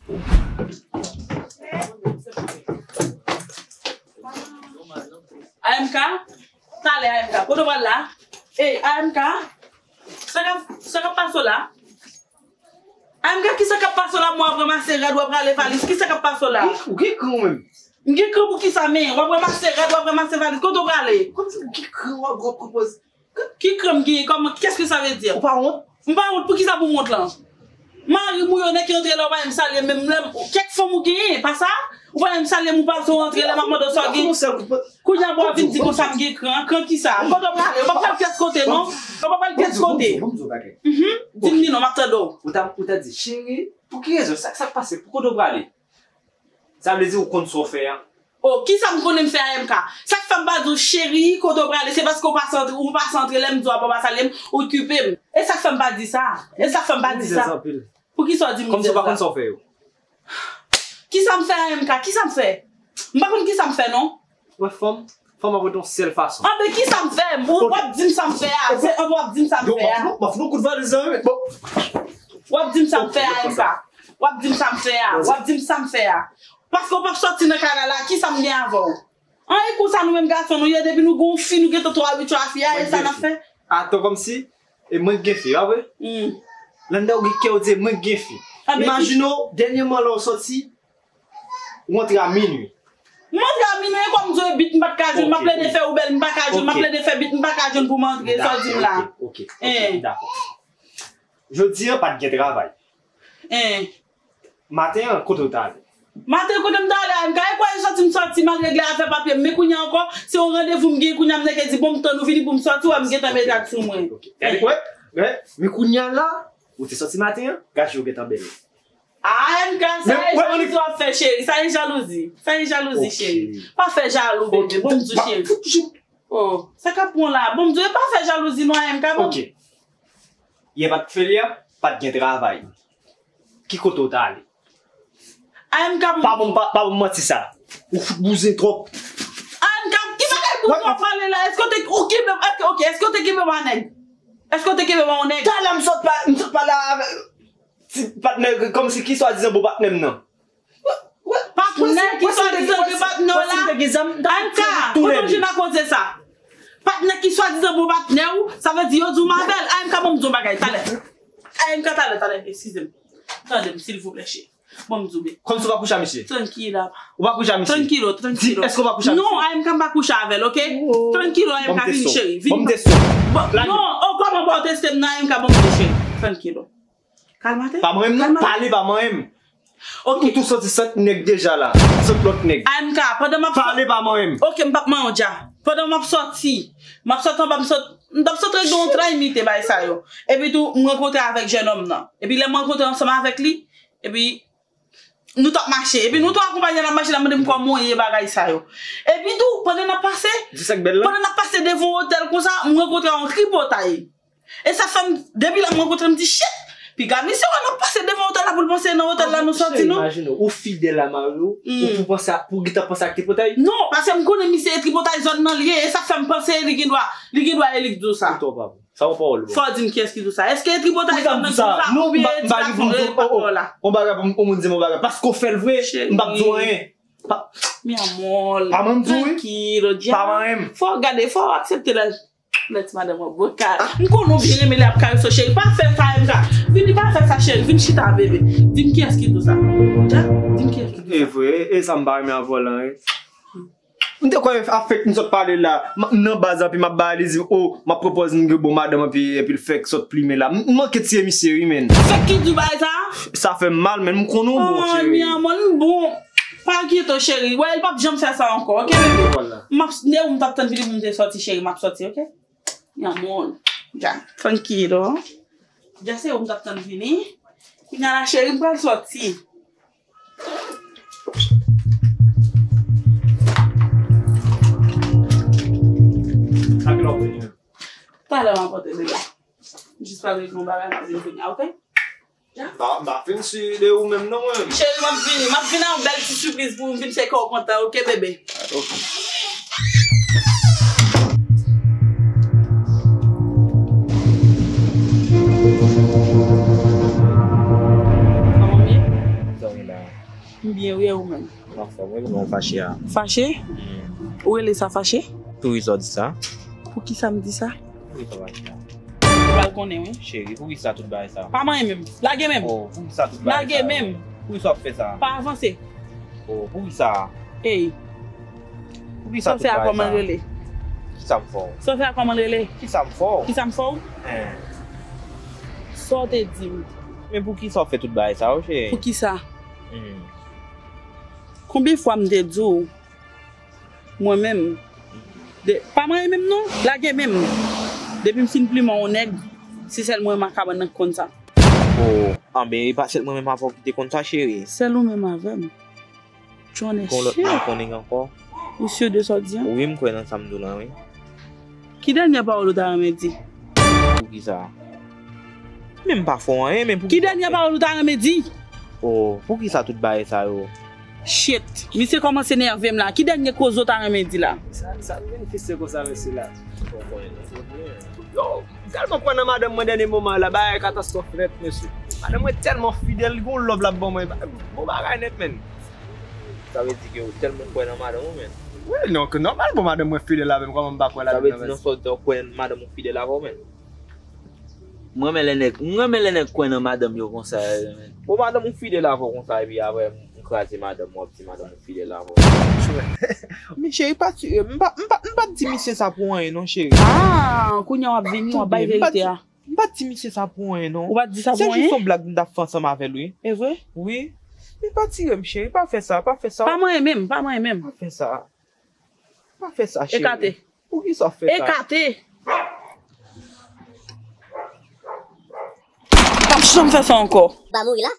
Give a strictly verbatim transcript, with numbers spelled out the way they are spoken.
A M K? Talè A M K. Kote w pral la? Ey, A M K? Sa k ap, sa k ap pase w la? A M K, kisa k ap pase w la? M wè w ap ranmase rad, w ap rale valiz. Kisa k ap pase w la? Ou gen kran ou menm? M gen kran pou kisa, men? W ap ranmase rad, w ap ranmase valiz. Kote w prale? Kòmsi ou gen kran, w ap, w ap pran pòz. Ki kran m genyen? Kòman? Qu'est-ce que ça veut dire? Ou pa wont? M pa wont. Poukisa pou m wont lan? Mari m ou yo nèk ki antre la, ou pa menm salye m, menm lè m, kèk fanm ou genyen, pa sa? Ou pa menm salye m, ou pa sou antre la, m ap mande w sa w gen. Kounye a pou w ap vin di konsa m gen kran. Kran kisa? Kote w prale? Ou pa pral pyès kote, non? Ou pa pral pyès kote. Di m ni non, m ap tande w. Ou ta, ou ta di, cheri, pou ki rezon? Sa, sa k pase? Pou kote w prale? Sa vle di ou konn sa w fè a? O, kisa m konnen m fè A M K? Sa k fè m pa di w, cheri, kote w prale? Se paske ou pase antre, ou pase antre lè m di w apa w pa salye m, ou kipe m. E sa k fè m pa di sa? E sa k fè m pa di sa? Poukisa w di m rizèz la? Kòmsi w pa konn sa w fè yo? Kisa m fè A M K? Kisa m fè? M pa konn kisa m fè, non. Wè, fanm, fanm ap rete yon sèl fason. Anben, kisa m fè? Ou w ap di m sa m fè a. Se an w ap di m sa m fè a. Bon, m ap fè yon kout valiz lan, wi. Bon. W ap di m sa m fè a, A M K. W ap di m sa m fè a. W ap di m sa m fè a. Paske w p ap sòti nan kay la la, kisa m gen avè w? An, e konsa nou menm gason nou ye, depi nou gen yon fi, nou gentan twò abitye a fi a, e sa n ap fè? Atann, kòmsi, e mwen k gen fi, pa vre? Hmm. Landa ou gen kè ou di, e mwen k gen fi. Anben, imajine w, dènyèman lè w sòti, ou antre a minui. M antre a minui, e kòm m di w, e bit m pa t ka jwenn, m ap plede fè ou bèl, m pa ka jwenn, m ap plede fè bit, m pa ka jwenn pou m antre, sa w di m la? Ok, ok, ok, dakò. Jodi a, pa t gen travay. Maten an, kote w t ale? Maten, kote m t ale a, M K, e kwè e sòti m sòti, m al regle afè papye m. Men kounye a ankò, se yon randevou m gen, kounye a m nèk di, bon, m tann ou vini pou m sòti, w wè m gentan met rad sou mwen. Ok, ok. Gade, wè, wè, men kounye a la, ou te sòti maten an, gaje w gentan bèl. A, M K, sa e jalouzi w ap fè, cheri, sa e jalouzi. Sa e jalouzi, cheri. Pa fè jalou, bebe, bon, m di w, cheri. O, sa k ap pran w la? Bon, m di w, e pa fè jalouzi non, A M K, bon. Ok. Yè pa t fè li a, pa t gen travay. Ki kote w t ale? A M K, pa bon, pa, pa bon manti sa. Ou fout bouzen twòp. A M K, ki bagay bouzen w ap pale la? Èske w te, ou kenbe, èske, ok, èske w te kenbe m a nèg? Èske w te kenbe m a yon nèg? Talè m sot pa, m sot pale avè ti patnè, kòmsi ki swadizan bon patnè m nan. Patnè ki swadizan gen patnè w la? A M K, kote w jwenn a koze sa? Patnè ki swadizan bon patnè w, sa vle di yo di w m avè l. A M K, ban m di w yon bagay, talè. A M K, talè, talè, eskize m. Tande m, silvouplè, cheri. Ban m di w byen. Kòmsi w pa kouche a misye? Trankil, apa. Ou pa kouche a misye? Trankilo, trankilo. Di, èske w pa kouche a misye? Non, A M K, m pa kouche avè l, ok? Trankilo, A M K, vini, cheri, vini. Ban m teste w. Non, o, kòman ba w teste m nan, A M K, ban m di w, cheri. Trankilo. Kalmate. Pa manyen m non, pale pa manyen m. Ok. Ou tou sòti sant nèg deja la. Sant lòt nèg. A M K, pandan m ap sòti. Pale pa manyen m. Ok, m p ap manyen w dja. Pandan m ap sòti, m ap sòti anba, m sòt, m t ap sòt regle yon tray, m kite bagay sa yo. Epi tou, m rankontre avèk jènòm nan. Epi lè m rankontre ansanm avèk li, epi nou t ap mache. Epi nou tou akonpaye l ap mache, l ap mande m kòman w ye, bagay sa yo. Epi tou, pandan n ap pase, pandan n ap pase devan otèl konsa, m rankontre yon tripotay. E sa fè m, depi lè m rankontre l, m di, "Shit!" Piga misye wè n ap pase devan otèl la pou l panse nan otèl la nou sòti, non? Imajine w, ou fidèl a mari w, ou pou panse a, pou gentan panse ak tripotay? Non, paske m konnen misye e tripotay zòn nan li ye, e sa fè m panse li gen dwa, li gen dwa e li k di w sa. Ou twò pa bon. Sa yon pawòl bon. Fò w di m kiyès ki di w sa. Èske e tripotay zòn nan ki di w sa, oubyen e ti gason e patnè w la? On bagay pou yon moun di m on bagay. Paske w fè l vre, m p ap di w anyen. Mi amor. Pa mwen m di w wi. Trankilo, dja. Pa mwen m. Fò w gade, fò w aksepte lè Lè ti madanm an boka. M konn ou byen renmen lè ap karese w, cheri. Pa fè sa, M K. Vini, pa fè sa, cheri. Vin chita, bebe. Di m kiyès ki di w sa. Dja, di m kiyès ki di w sa. E vre, e sa m pa renmen avè w lan, wi. M te kwè afèk m sot pale la. M nan baz anpi m ap bay li di, o, m ap pwopòz m gen bon madanm anpi, epi l fèk sot plimen la. M manke tiye misye, wi, menn. Fèk ki di w bagay sa? Sa fè m mal, menn. M konn ou bon, cheri. Ay, mi amor, m bon. Pa enkyete w, cheri. Wè, l p ap janm fè sa ankò, ok, bebe? M ap, e ou m t ap tann vini pou m te sòti, cheri, m ap sòti, ok? Mi amor. Dja, trankilo. Dja se ou m t ap tann vini. Kounye a la, cheri, m pral sòti. Talè m ap pote bebe. Jis pral regle yon bagay, m ap vin kounye a, ok? M pa, m pa fin si de ou menm non, mwen. Cheri, m ap vini. M ap vin ak yon bèl ti sipriz pou w, m vin fè kè w kontan, ok, bebe? Ok. Kòman w ye? Zanmi la. M byen, wi, e ou menm? M anfòm, wi, men w fache a. Fache? Hmm. Ou rele sa fache? Poukisa w di sa? Poukisa m di sa? Poukisa w fache a? Ou pral konnen, wi. Cheri, poukisa tout bagay sa? Pa manyen menm. Lage menm. Oh, poukisa tout bagay sa? Lage menm. Poukisa w ap fè sa? Pa avanse. Oh, poukisa? Ey. Poukisa tout bagay sa? Sa w fè a kòman l rele? Kisa m fè w? Sa w fè a kòman l rele? Kisa m fè w? Kisa m fè w? Hein. Sa w te di m? Men poukisa w fè tout bagay sa yo, cheri? Poukisa? Hmm. Konbyen fwa m te di w, mwen menm, de, pa manyen menm non, lage menm. Depi m fin plimen yon nèg, se sèl mwen menm ak kabann nan ki konn sa. Oh, anben, e pa sèl mwen menm avè w ki te konn sa, cheri. Sèl ou menm avè m. Gon lòt moun konnen ankò? Ou si de sa w di an? Wi, m kwè nan sa m di w lan, wi. Ki dènye pawòl ou ta renmen di? Poukisa? Men m pa fè w anyen, men poukisa? Ki dènye pawòl ou ta renmen di? Oh, poukisa tout bagay sa yo? Shit, misye kòmanse nève m la. Ki dènye koze w ta renmen di la? Sa, sa m vin fise konsa, mesye la. Yo, m tèlman kwè nan madanm mwen dènye moman la, bagay katastwòf nèt, mesye. Madanm mwen tèlman fidèl, li gon love l ap ban mwen. Bon bagay nèt, menn. Sa vle di ke ou tèlman kwè nan madanm ou, menn. Wi, non, ke nòmal, bon, madanm mwen fidèl avè m, kòman m pa kwè ladann nan, menn? Sa vle di nan sa w di, ou kwè madanm ou fidèl avè w, menn? M renmen lè nèg, m renmen lè nèg kwè nan madanm yo konsa, menn. Bon, madanm ou fidèl avè w konsa, epi apre m kraze madanm, w ap di madanm ou fidèl avè w. Men cheri, pa tire m, m pa, m pa, m pa t di misye sa pou anyen non, cheri. Ah, kounye a w ap vini, w ap bay verite a. M pa t di misye sa pou anyen non. Ou pa t di sa pou anyen? Se jis yon blag m t ap fè ansanm avè l, wi. E vre? Wi. Men pa tire m, cheri, pa fè sa, pa fè sa. Pa manyen menm, pa manyen menm. Pa fè sa. Pa fè sa, cheri. Ekate. Poukisa w fè sa? Ekate. P ap janm fè sa ankò. Ou pa mouri la?